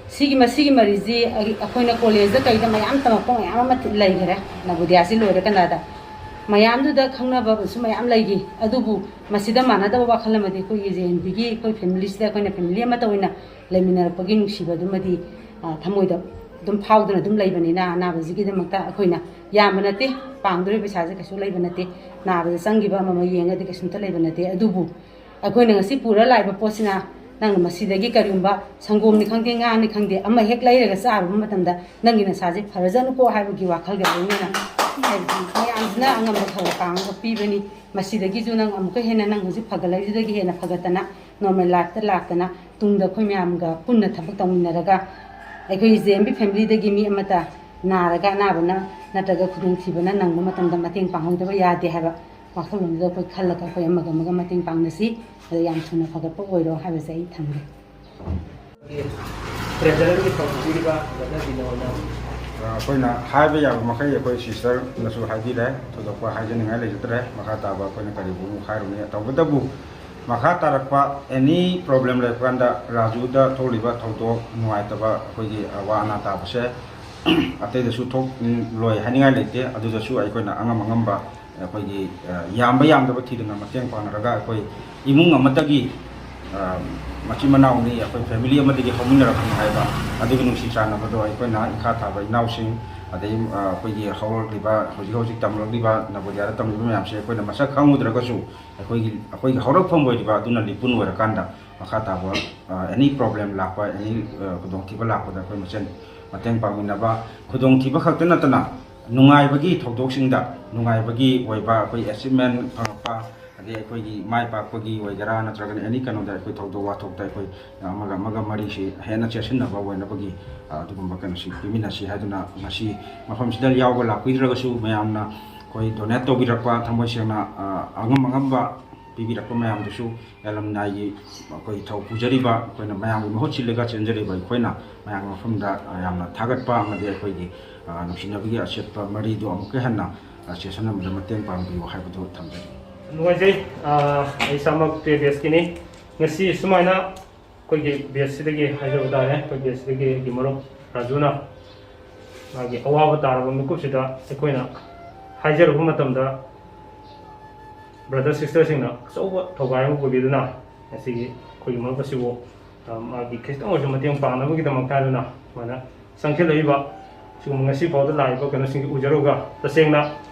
ꯁꯤꯒꯤ, ꯃꯁꯤꯒꯤ ꯃꯔꯤꯁꯤ ꯑꯩ, ꯑꯩꯈꯣꯏꯅ ꯀꯣꯂꯦꯖꯇ ꯀꯩꯗ ꯃꯌꯥꯝ ꯇꯝꯃꯛꯄ ꯃꯌꯥꯝ ꯑꯃ ꯂꯩꯈꯔꯦ, ꯅꯕꯣꯗꯤꯌꯥꯁꯤ ꯂꯣꯏꯔ ꯀꯅꯥꯗ꯫ ꯃꯌꯥꯝꯗꯨꯗ ꯈꯪꯅꯕꯁꯨ ꯃꯌꯥꯝ ꯂꯩꯈꯤ, ꯑꯗꯨꯕꯨ ꯃꯁꯤꯗ ꯃꯥꯟꯅꯗꯕ ꯋꯥꯈꯜ ꯑꯃꯗꯤ ꯑꯩꯈꯣꯏꯒꯤ ꯖꯦ ꯑꯦꯟ ꯕꯤꯒꯤ ꯑꯩꯈꯣꯏ ꯐꯦꯃꯤꯂꯤꯁꯤꯗ ꯑꯩꯈꯣꯏꯅ ꯐꯦꯃꯤꯂꯤ ꯑꯃꯠꯇ ꯑꯣꯏꯅ ꯂꯩꯃꯤꯟꯅꯔꯛꯄꯒꯤ ꯅꯨꯡꯁꯤꯕꯗꯨꯃꯗꯤ, ꯑ, ꯊꯃꯣꯏꯗ ꯑꯗꯨꯝ ꯐꯥꯎꯗꯅ ꯑꯗꯨꯝ ꯂꯩꯕꯅꯤꯅ, ꯑꯅꯥꯕꯁꯤꯒꯤꯗꯃꯛꯇ ꯑꯩꯈꯣꯏꯅ ꯌꯥꯝꯕ ꯅꯠꯇꯦ, ꯄꯥꯡꯗꯣꯔꯤꯕ ꯄꯩꯁꯥꯁꯦ ꯀꯩꯁꯨ ꯂꯩꯕ ꯅꯠꯇꯦ, ꯅꯥꯕꯗ ꯆꯪꯈꯤꯕ ꯑꯃꯃ ꯌꯦꯡꯉꯗꯤ ꯀꯩꯁꯨꯝꯇ ꯂꯩꯕ ꯅꯠꯇꯦ꯫ ꯑꯗꯨꯕꯨ ꯑꯩꯈꯣꯏꯅ ꯉꯁꯤ ꯄꯨꯔ ꯂꯥꯛꯏꯕ ꯄꯣꯠꯁꯤꯅ ꯅꯪꯅ ꯃꯁꯤꯗꯒꯤ ꯀꯔꯤꯒꯨꯝꯕ ꯁꯪꯒꯣꯝꯅꯤ ꯈꯪꯗꯦ, ꯉꯥꯅꯤ ꯈꯪꯗꯦ, ꯑꯃ ꯍꯦꯛ ꯂꯩꯔꯒ ꯆꯥꯔꯨꯕ ꯃꯇꯝꯗ ꯅꯪꯒꯤ ꯅꯁꯥꯁꯦ ꯐꯔꯖꯅꯨꯀꯣ ꯍꯥꯏꯕꯒꯤ ꯋꯥꯈꯜꯒ ꯂꯣꯏꯅꯅ, ꯍꯥꯏꯕꯗꯤ ꯃꯌꯥꯝꯁꯤꯅ ꯑꯉꯝꯕ ꯈꯔ ꯄꯥꯡꯉꯒ ꯄꯤꯕꯅꯤ꯫ ꯃꯁꯤꯗꯒꯤꯁꯨ ꯅꯪ ꯑꯃꯨꯛꯀ ꯍꯦꯟꯅ ꯅꯪ ꯍꯧꯖꯤꯛ ꯐꯒꯠꯂꯛꯏꯗꯨꯗꯒꯤ ꯍꯦꯟꯅ ꯐꯒꯠꯇꯅ normal lifeꯇ ꯂꯥꯛꯇꯅ ꯇꯨꯡꯗ ꯑꯩꯈꯣꯏ ꯃꯌꯥꯝꯒ ꯄꯨꯟꯅ ꯊꯕꯛ ꯇꯧꯃꯤꯟꯅꯔꯒ ꯑꯩꯈꯣꯏ JMB familyꯗꯒꯤ ꯃꯤ ꯑꯃꯠꯇ ꯅꯥꯔꯒ ꯑꯅꯥꯕꯅ ꯅꯠꯇ꯭ꯔꯒ ꯈꯨꯗꯣꯡꯊꯤꯕꯅ ꯅꯪꯕ ꯃꯇꯝꯗ ꯃꯇꯦꯡ ꯄꯥꯡꯍꯧꯗꯕ ꯌꯥꯗꯦ ꯍꯥꯏꯕ ꯋꯥꯈꯜꯂꯣꯟꯗꯨꯗ ꯑꯩꯈꯣꯏ ꯈꯜꯂꯒ ꯑꯩꯈꯣꯏ ꯑꯃꯒ ꯑꯃꯒ ꯃꯇꯦꯡ ꯄꯥꯡꯅꯁꯤ꯫ ꯑꯗ ꯌꯥꯝ ꯊꯨꯅ ꯐꯒꯠꯄ ꯑꯣꯏꯔꯣ ꯍꯥꯏꯕꯁꯦ ꯑꯩ ꯊꯝꯒꯦ꯫ ꯇ꯭ꯔꯦꯖꯔꯔꯒꯤ ꯊꯧ ꯄꯨꯕꯤꯔꯤꯕ ꯕ꯭ꯔꯗꯔ ꯕꯤꯅꯣꯏꯅ ꯑꯩꯈꯣꯏꯅ ꯍꯥꯏꯕ ꯌꯥꯕ ꯃꯈꯩ ꯑꯩꯈꯣꯏ ꯁꯤꯁꯇꯔꯅꯁꯨ ꯍꯥꯏꯕꯤꯔꯦ꯫ ꯊꯣꯏꯗꯣꯛꯄ ꯍꯥꯏꯖꯅꯤꯡꯉꯥꯏ ꯂꯩꯖꯗ꯭ꯔꯦ꯫ ꯃꯈꯥ ꯇꯥꯕ ꯑꯩꯈꯣꯏꯅ ꯀꯔꯤꯕꯨ ꯑꯃꯨꯛ ꯍꯥꯏꯔꯨꯅꯤ? ꯇꯧꯕꯇꯕꯨ ꯃꯈꯥ ꯇꯥꯔꯛꯄ any problem ꯂꯩꯔꯛꯄ ꯀꯥꯟꯗ ꯔꯥꯖꯨꯗ ꯊꯣꯛꯂꯤꯕ ꯊꯧꯗꯣꯛ ꯅꯨꯡꯉꯥꯏꯇꯕ, ꯑꯩꯈꯣꯏꯒꯤ ꯑꯋꯥ ꯑꯅꯥ ꯇꯥꯕꯁꯦ ꯑꯇꯩꯗꯁꯨ ꯊꯣꯛꯂꯣꯏ ꯍꯥꯏꯅꯤꯡꯉꯥꯏ ꯂꯩꯇꯦ꯫ ꯑꯗꯨꯗꯁꯨ ꯑꯩꯈꯣꯏꯅ ꯑꯉꯝ ꯑꯉꯝꯕ ꯑꯩꯈꯣꯏꯒꯤ ꯌꯥꯝꯕ ꯌꯥꯝꯗꯕ ꯊꯤꯗꯅ ꯃꯇꯦꯡ ꯄꯥꯡꯅꯔꯒ ꯑꯩꯈꯣꯏ ꯏꯃꯨꯡ ꯑꯃꯠꯇꯒꯤ ꯃꯆꯤꯟ ꯃꯅꯥꯎꯅꯤ, ꯑꯩꯈꯣꯏ family ꯑꯃꯗꯒꯤ ꯍꯧꯃꯤꯟꯅꯔꯛꯄꯅꯤ ꯍꯥꯏꯕ ꯑꯗꯨꯒꯤ ꯅꯨꯡꯁꯤ ꯆꯥꯟꯅꯕꯗꯣ ꯑꯩꯈꯣꯏꯅ ꯏꯈꯥ ꯊꯥꯕ ꯏꯅꯥꯎꯁꯤꯡ, ꯑꯗꯩ ꯑꯩꯈꯣꯏꯒꯤ ꯍꯧꯔꯛꯂꯤꯕ, ꯍꯧꯖꯤꯛ ꯍꯧꯖꯤꯛ ꯇꯝꯂꯛꯂꯤꯕ ꯅꯕꯣꯗꯤꯌꯥꯗ ꯇꯝꯂꯤꯕ ꯃꯌꯥꯝꯁꯦ ꯑꯩꯈꯣꯏꯅ ꯃꯁꯛ ꯈꯪꯉꯨꯗ꯭ꯔꯒꯁꯨ ꯑꯩꯈꯣꯏꯒꯤ ꯑꯩꯈꯣꯏꯒꯤ ꯍꯧꯔꯛꯐꯝ ꯑꯣꯏꯔꯤꯕ ꯑꯗꯨꯅ ꯂꯤꯄꯨꯟ ꯑꯣꯏꯔꯀꯥꯟꯗ ꯃꯈꯥ ꯇꯥꯕ any problem ꯂꯥꯛꯄ, any ꯈꯨꯗꯣꯡꯊꯤꯕ ꯂꯥꯛꯄꯗ ꯑꯩꯈꯣꯏ ꯃꯁꯦꯟ ꯃꯇꯦꯡ ꯄꯥꯡꯃꯤꯟꯅꯕ, ꯈꯨꯗꯣꯡꯊꯤꯕ ꯈꯛꯇ ꯅꯠꯇꯅ ꯅꯨꯡꯉꯥꯏꯕꯒꯤ ꯊꯧꯗꯣꯛꯁꯤꯡꯗ ꯅꯨꯡꯉꯥꯏꯕꯒꯤ ꯑꯣꯏꯕ ꯑꯩꯈꯣꯏ achievement ꯐꯪꯉꯛꯄ, ꯑꯗꯩ ꯑꯩꯈꯣꯏꯒꯤ ꯃꯥꯏ ꯄꯥꯛꯄꯒꯤ ꯑꯣꯏꯒꯦꯔꯥ ꯅꯠꯇ꯭ꯔꯒꯅ any ꯀꯩꯅꯣꯗ ꯑꯩꯈꯣꯏ ꯊꯧꯗꯣꯛ ꯋꯥꯊꯣꯛꯇ ꯑꯩꯈꯣꯏ ꯑꯃꯒ ꯑꯃꯒ ꯃꯔꯤꯁꯤ ꯍꯦꯟꯅ ꯆꯦꯠꯁꯤꯟꯅꯕ ꯑꯣꯏꯅꯕꯒꯤ ꯑꯗꯨꯒꯨꯝꯕ ꯀꯩꯅꯣꯁꯤ ꯄꯤꯃꯤꯟꯅꯁꯤ ꯍꯥꯏꯗꯨꯅ ꯉꯁꯤ ꯃꯐꯝꯁꯤꯗ ꯌꯥꯎꯕ ꯂꯥꯛꯄꯤꯗ꯭ꯔꯒꯁꯨ ꯃꯌꯥꯝꯅ ꯑꯩꯈꯣꯏ donate ꯇꯧꯕꯤꯔꯛꯄ, ꯊꯃꯣꯏ ꯁꯦꯡꯅ ꯑꯉꯝ ꯑꯉꯝꯕ ꯄꯤꯕꯤꯔꯛꯄ ꯃꯌꯥꯝꯗꯨꯁꯨ alumniꯒꯤ ꯑꯩꯈꯣꯏ ꯊꯧ ꯄꯨꯖꯔꯤꯕ, ꯑꯩꯈꯣꯏꯅ ꯃꯌꯥꯝꯒꯤ ꯃꯍꯨꯠ ꯁꯤꯜꯂꯒ ꯆꯦꯟꯖꯔꯤꯕ ꯑꯩꯈꯣꯏꯅ ꯃꯌꯥꯝꯒꯤ ꯃꯐꯝꯗ ꯌꯥꯝꯅ ꯊꯥꯒꯠꯄ ꯑꯃꯗꯤ ꯑꯩꯈꯣꯏꯒꯤ ꯅꯨꯡꯁꯤꯅꯕꯒꯤ ꯑꯆꯦꯠꯄ ꯃꯔꯤꯗꯨ ꯑꯃꯨꯛꯀ ꯍꯦꯟꯅ ꯆꯦꯠꯁꯟꯅꯕꯗ ꯃꯇꯦꯡ ꯄꯥꯡꯕꯤꯌꯨ ꯍꯥꯏꯕꯗꯨ ꯊꯝꯖꯒꯦ꯫ ꯅꯨꯡꯉꯥꯏꯖꯩ꯫ ꯑꯩ ꯏꯁꯥꯃꯛ ꯄꯦ ꯕꯦꯁꯀꯤꯅꯤ꯫ ꯉꯁꯤ ꯁꯨꯃꯥꯏꯅ ꯑꯩꯈꯣꯏꯒꯤ ꯕꯦꯁꯁꯤꯗꯒꯤ ꯍꯥꯏꯖꯕ ꯇꯥꯔꯦ, ꯑꯩꯈꯣꯏ ꯕꯦꯁꯁꯤꯗꯒꯤ ꯑꯩꯒꯤ ꯃꯔꯨꯞ ꯔꯥꯖꯨꯅ ꯃꯥꯒꯤ ꯑꯋꯥꯕ ꯇꯥꯔꯕ ꯃꯤꯀꯨꯞꯁꯤꯗ ꯑꯩꯈꯣꯏꯅ ꯍꯥꯏꯖꯔꯨꯕ ꯃꯇꯝꯗ ꯕ꯭ꯔꯗꯔ ꯁꯤꯁꯇꯔꯁꯤꯡꯅ ꯑꯆꯧꯕ ꯊꯧꯒꯥꯏ ꯑꯃ ꯄꯨꯕꯤꯗꯨꯅ ꯉꯁꯤꯒꯤ ꯑꯩꯈꯣꯏꯒꯤ ꯃꯔꯨꯞ ꯑꯁꯤꯕꯨ ꯃꯥꯒꯤ ꯈꯤꯇꯪ ꯑꯣꯏꯔꯁꯨ ꯃꯇꯦꯡ ꯄꯥꯡꯅꯕꯒꯤꯗꯃꯛꯇ ꯍꯥꯏꯗꯨꯅ ꯁꯨꯃꯥꯏꯅ ꯆꯪꯁꯤꯜꯂꯛꯏꯕ ꯁꯤꯒꯨꯝꯕ ꯉꯁꯤ ꯐꯥꯎꯗ ꯂꯥꯛꯏꯕ ꯀꯩꯅꯣꯁꯤꯡꯁꯤ ꯎꯖꯔꯨꯒ, ꯇꯁꯦꯡꯅ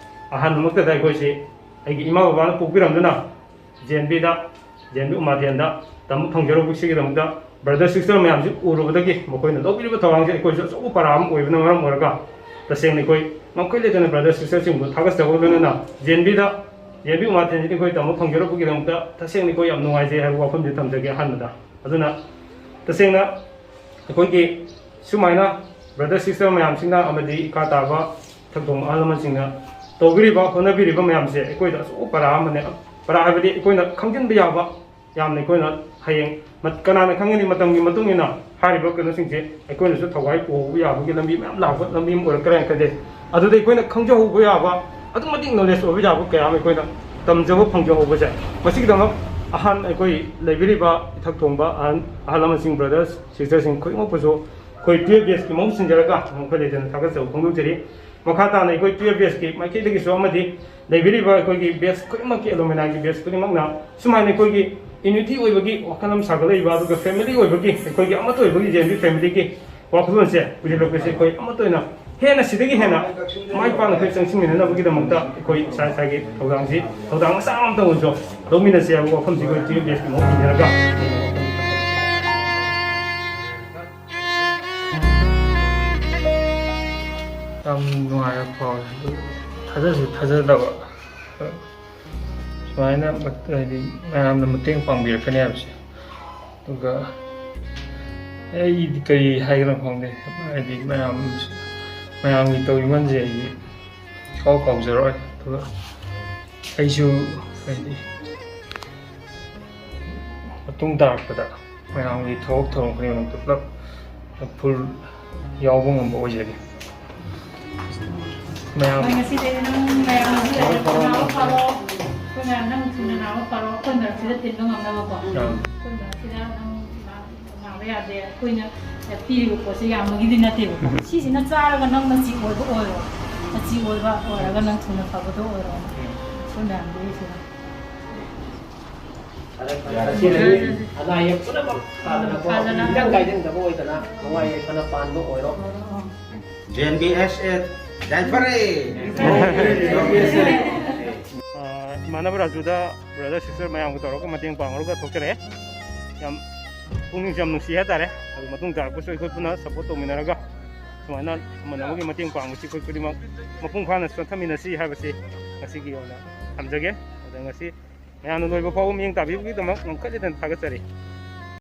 ꯑꯍꯥꯟꯕꯃꯛꯇꯗ ꯑꯩꯈꯣꯏꯁꯤ ꯑꯩꯒꯤ ꯏꯃꯥ ꯕꯕꯥꯅ ꯄꯣꯛꯄꯤꯔꯝꯗꯨꯅ ꯖꯦ ꯑꯦꯟ ꯕꯤꯗ, ꯖꯦ ꯑꯦꯟ ꯕꯤ ꯎꯃꯥꯊꯦꯟꯗ ꯇꯝꯕ ꯐꯪꯖꯔꯨꯕꯁꯤꯒꯤꯗꯃꯛꯇ brother sister ꯃꯌꯥꯝꯁꯤ ꯎꯔꯨꯕꯗꯒꯤ ꯃꯈꯣꯏꯅ ꯂꯧꯕꯤꯔꯤꯕ ꯊꯧꯔꯥꯡꯁꯤ ꯑꯩꯈꯣꯏꯁꯨ ꯑꯆꯧꯕ ꯄꯔꯥ ꯑꯃ ꯑꯣꯏꯕꯅ ꯃꯔꯝ ꯑꯣꯏꯔꯒ, ꯇꯁꯦꯡꯅ ꯑꯩꯈꯣꯏ ꯉꯝꯈꯩ ꯂꯩꯇꯅ brother sisterꯁꯤꯡꯕꯨ ꯊꯥꯒꯠꯆꯕ ꯂꯣꯏꯅꯅ ꯖꯦ ꯑꯦꯟ ꯕꯤꯗ, ꯖꯦ ꯑꯦꯟ ꯕꯤ ꯎꯃꯥꯊꯦꯟꯁꯤꯗ ꯑꯩꯈꯣꯏ ꯇꯝꯕ ꯐꯪꯖꯔꯛꯄꯒꯤꯗꯃꯛꯇ ꯇꯁꯦꯡꯅ ꯑꯩꯈꯣꯏ ꯌꯥꯝ ꯅꯨꯡꯉꯥꯏꯖꯩ ꯍꯥꯏꯕ ꯋꯥꯐꯝꯁꯤ ꯊꯝꯖꯒꯦ꯫ ꯑꯍꯥꯟꯕꯗ ꯑꯗꯨꯅ ꯇꯁꯦꯡꯅ ꯑꯩꯈꯣꯏꯒꯤ ꯁꯨꯃꯥꯏꯅ brother sister ꯃꯌꯥꯝꯁꯤꯡꯅ ꯑꯃꯗꯤ ꯏꯈꯥ ꯇꯥꯕ ꯏꯊꯛ ꯊꯣꯡꯕ ꯑꯍꯜ ꯂꯃꯟꯁꯤꯡꯅ ꯇꯧꯕꯤꯔꯤꯕ, ꯍꯣꯠꯅꯕꯤꯔꯤꯕ ꯃꯌꯥꯝꯁꯦ ꯑꯩꯈꯣꯏꯗ ꯑꯆꯧꯕ ꯄꯔꯥ ꯑꯃꯅꯦ꯫ ꯄꯔꯥ ꯍꯥꯏꯕꯗꯤ ꯑꯩꯈꯣꯏꯅ ꯈꯪꯖꯤꯟꯕ ꯌꯥꯕ ꯌꯥꯝꯅ ꯑꯩꯈꯣꯏꯅ ꯍꯌꯦꯡ ꯃꯠ-, ꯀꯅꯥꯅ ꯈꯪꯒꯅꯤ, ꯃꯇꯝꯒꯤ ꯃꯇꯨꯡ ꯏꯟꯅ ꯍꯥꯏꯔꯤꯕ ꯀꯩꯅꯣꯁꯤꯡꯁꯦ ꯑꯩꯈꯣꯏꯅꯁꯨ ꯊꯧꯒꯥꯏ ꯄꯨꯍꯧꯕ ꯌꯥꯕꯒꯤ ꯂꯝꯕꯤ ꯃꯌꯥꯝ ꯂꯥꯛꯄ ꯂꯝꯕꯤ ꯑꯃ ꯑꯣꯏꯔꯛꯀꯗ꯭ꯔꯥ ꯍꯥꯏꯅ ꯈꯟꯖꯩ꯫ ꯑꯗꯨꯗ ꯑꯩꯈꯣꯏꯅ ꯈꯪꯖꯍꯧꯕ ꯌꯥꯕ ꯑꯗꯨꯛ ꯃꯇꯤꯛ knowledge ꯑꯣꯏꯕ ꯌꯥꯕ ꯀꯌꯥ ꯑꯃ ꯑꯩꯈꯣꯏꯅ ꯇꯝꯖꯕ ꯐꯪꯖꯍꯧꯕꯁꯦ, ꯃꯁꯤꯒꯤꯗꯃꯛ ꯑꯍꯥꯟ ꯑꯩꯈꯣꯏ ꯂꯩꯕꯤꯔꯤꯕ ꯏꯊꯛ ꯊꯣꯡꯕ ꯑꯍꯟ, ꯑꯍꯜ ꯂꯃꯟꯁꯤꯡ, brothers sistersꯁꯤꯡ ꯈꯨꯗꯤꯡꯃꯛꯄꯨꯁꯨ ꯑꯩꯈꯣꯏ twelve batchꯀꯤ ꯃꯍꯨꯠ ꯁꯤꯟꯖꯔꯒ ꯉꯝꯈꯩ ꯂꯩꯇꯅ ꯊꯥꯒꯠꯆꯕ ꯐꯣꯡꯗꯣꯛꯆꯔꯤ꯫ ꯃꯈꯥ ꯇꯥꯅ ꯑꯩꯈꯣꯏ twelve batchꯀꯤ ꯃꯥꯏꯀꯩꯗꯒꯤꯁꯨ ꯑꯃꯗꯤ ꯂꯩꯕꯤꯔꯤꯕ ꯑꯩꯈꯣꯏꯒꯤ batch ꯈꯨꯗꯤꯡꯃꯛꯀꯤ, alumniꯒꯤ batch ꯈꯨꯗꯤꯡꯃꯛꯅ ꯁꯨꯃꯥꯏꯅ ꯑꯩꯈꯣꯏꯒꯤ unity ꯑꯣꯏꯕꯒꯤ ꯋꯥꯈꯜ ꯑꯃ ꯁꯥꯒꯠꯂꯛꯏꯕ, ꯑꯗꯨꯒ family ꯑꯣꯏꯕꯒꯤ, ꯑꯩꯈꯣꯏꯒꯤ ꯑꯃꯠꯇ ꯑꯣꯏꯕꯒꯤ ꯖꯦ ꯑꯦꯟ ꯕꯤ familyꯒꯤ ꯋꯥꯈꯜꯂꯣꯟꯁꯦ ꯄꯨꯁꯤꯜꯂꯛꯄꯁꯦ ꯑꯩꯈꯣꯏ ꯑꯃꯠꯇ ꯑꯣꯏꯅ ꯍꯦꯟꯅ ꯁꯤꯗꯒꯤ ꯍꯦꯟꯅ ꯃꯥꯏ ꯄꯥꯛꯅ ꯑꯩꯈꯣꯏ ꯆꯪꯁꯤꯟꯃꯤꯟꯅꯅꯕꯒꯤꯗꯃꯛꯇ ꯑꯩꯈꯣꯏ ꯏꯁꯥ ꯏꯁꯥꯒꯤ ꯊꯧꯗꯥꯡꯁꯤ, ꯊꯧꯗꯥꯡ ꯃꯆꯥ ꯑꯃꯇ ꯑꯣꯏꯔꯁꯨ ꯂꯧꯃꯤꯟꯅꯁꯦ ꯍꯥꯏꯕ ꯋꯥꯐꯝꯁꯤ ꯑꯩꯈꯣꯏ twelve batchꯀꯤ ꯃꯍꯨꯠ ꯁꯤꯟꯖꯔꯒ ꯌꯥꯝ ꯅꯨꯡꯉꯥꯏꯕ ꯐꯥꯎꯋꯦ꯫ ꯊꯥꯖꯁꯨ ꯊꯥꯖꯗꯕ꯫ ꯁꯨꯃꯥꯏꯅ ꯃꯠ-, ꯍꯥꯏꯗꯤ ꯃꯌꯥꯝꯅ ꯃꯇꯦꯡ ꯄꯥꯡꯕꯤꯔꯛꯀꯅꯤ ꯍꯥꯏꯕꯁꯦ꯫ ꯑꯗꯨꯒ ꯑꯩꯗꯤ ꯀꯔꯤ ꯍꯥꯏꯒꯅꯣ ꯈꯪꯗꯦ꯫ ꯍꯥꯏꯗꯤ ꯃꯌꯥꯝ, ꯃꯌꯥꯝꯒꯤ ꯇꯧꯕꯤꯃꯜꯁꯦ ꯑꯩꯗꯤ ꯁꯨꯡꯀꯥꯎ ꯀꯥꯎꯖꯔꯣꯏ꯫ ꯑꯗꯨꯒ ꯑꯩꯁꯨ ꯍꯥꯏꯗꯤ ꯃꯇꯨꯡ ꯇꯥꯔꯛꯄꯗ ꯃꯌꯥꯝꯒꯤ ꯊꯕꯛ ꯊꯧꯔꯝ ꯈꯨꯗꯤꯡꯃꯛꯇ ꯄꯨꯂꯞ full ꯌꯥꯎꯕ ꯉꯝꯕ ꯑꯣꯏꯖꯒꯦ꯫ ꯃꯌꯥꯝ ꯍꯣꯏ, ꯉꯁꯤꯗꯩꯗꯤ ꯅꯪ ꯃꯌꯥꯝ ꯍꯧꯖꯤꯛ ꯂꯩꯔꯦ, ꯅꯥꯕ ꯐꯔꯣ꯫ ꯑꯩꯈꯣꯏ ꯃꯌꯥꯝ ꯅꯪ ꯊꯨꯅ ꯅꯥꯕ ꯐꯔꯣ꯫ ꯑꯩꯈꯣꯏ ꯃꯔꯛꯁꯤꯗ ꯇꯤꯟꯕ ꯉꯝꯅꯕꯀꯣ꯫ ꯑꯥ꯫ ꯑꯩꯈꯣꯏ ꯃꯔꯛꯁꯤꯗ ꯅꯪ ꯅꯥ-, ꯅꯥꯕ ꯌꯥꯗꯦ꯫ ꯑꯩꯈꯣꯏꯅ ꯄꯤꯔꯤꯕ ꯄꯣꯠꯁꯦ ꯌꯥꯝꯕꯒꯤꯗꯤ ꯅꯠꯇꯦꯕꯀꯣ꯫ ꯎꯝ꯫ ꯁꯤꯁꯤꯅ ꯆꯥꯔꯒ ꯅꯪ ꯃꯆꯤ ꯑꯣꯏꯕ ꯑꯣꯏꯔꯣ꯫ ꯃꯆꯤ ꯑꯣꯏꯕ ꯑꯣꯏꯔꯒ ꯅꯪ ꯊꯨꯅ ꯐꯕꯗꯣ ꯑꯣꯏꯔꯣ꯫ ꯎꯝ꯫ ꯑꯩꯈꯣꯏ ꯃꯌꯥꯝꯗꯨꯒꯤꯁꯤꯅ꯫ ꯑꯗ ꯉꯁꯤꯗꯒꯤ ꯑꯅꯥ ꯑꯌꯦꯛ ꯄꯨꯝꯅꯃꯛ ꯇꯥꯗꯅꯀꯣ, ꯇꯥꯗꯅ꯫ ꯏꯀꯪ ꯀꯥꯏꯖꯪꯗꯕ ꯑꯣꯏꯗꯅ ꯅꯨꯡꯉꯥꯏ ꯌꯥꯏꯐꯅ ꯄꯥꯟꯕ ꯑꯣꯏꯔꯣ꯫ ꯖꯦ ꯑꯦꯟ ꯕꯤ ꯑꯦꯁ ꯑꯦ ꯌꯥꯏꯐꯔꯦ! ꯑꯥ, ꯏꯃꯥꯟꯅꯕ ꯔꯥꯖꯨꯗ brother sister ꯃꯌꯥꯝꯒ ꯇꯧꯔꯒ ꯃꯇꯦꯡ ꯄꯥꯡꯉꯨꯔꯒ ꯊꯣꯛꯆꯔꯛꯑꯦ꯫ ꯌꯥꯝ ꯄꯨꯛꯅꯤꯡꯁꯨ ꯌꯥꯝ ꯅꯨꯡꯁꯤ ꯍꯥꯏꯇꯥꯔꯦ꯫ ꯑꯗꯨ ꯃꯇꯨꯡ ꯇꯥꯔꯛꯄꯁꯨ ꯑꯩꯈꯣꯏ ꯄꯨꯟꯅ support ꯇꯧꯃꯤꯟꯅꯔꯒ ꯁꯨꯃꯥꯏꯅ ꯑꯃꯅ ꯑꯃꯒꯤ ꯃꯇꯦꯡ ꯄꯥꯡꯕꯁꯤ ꯑꯩꯈꯣꯏ ꯈꯨꯗꯤꯡꯃꯛ ꯃꯄꯨꯡ ꯐꯥꯅ ꯆꯠꯊꯃꯤꯟꯅꯁꯤ ꯍꯥꯏꯕꯁꯤ ꯉꯁꯤꯒꯤ ꯑꯣꯏꯅ ꯊꯝꯖꯒꯦ꯫ ꯑꯗ ꯉꯁꯤ ꯃꯌꯥꯝꯅ ꯂꯣꯏꯕ ꯐꯥꯎꯕ ꯃꯤꯠꯌꯦꯡ ꯇꯥꯕꯤꯕꯒꯤꯗꯃꯛ ꯉꯝꯈꯠ ꯂꯦꯇꯅ ꯊꯥꯒꯠꯆꯔꯤ꯫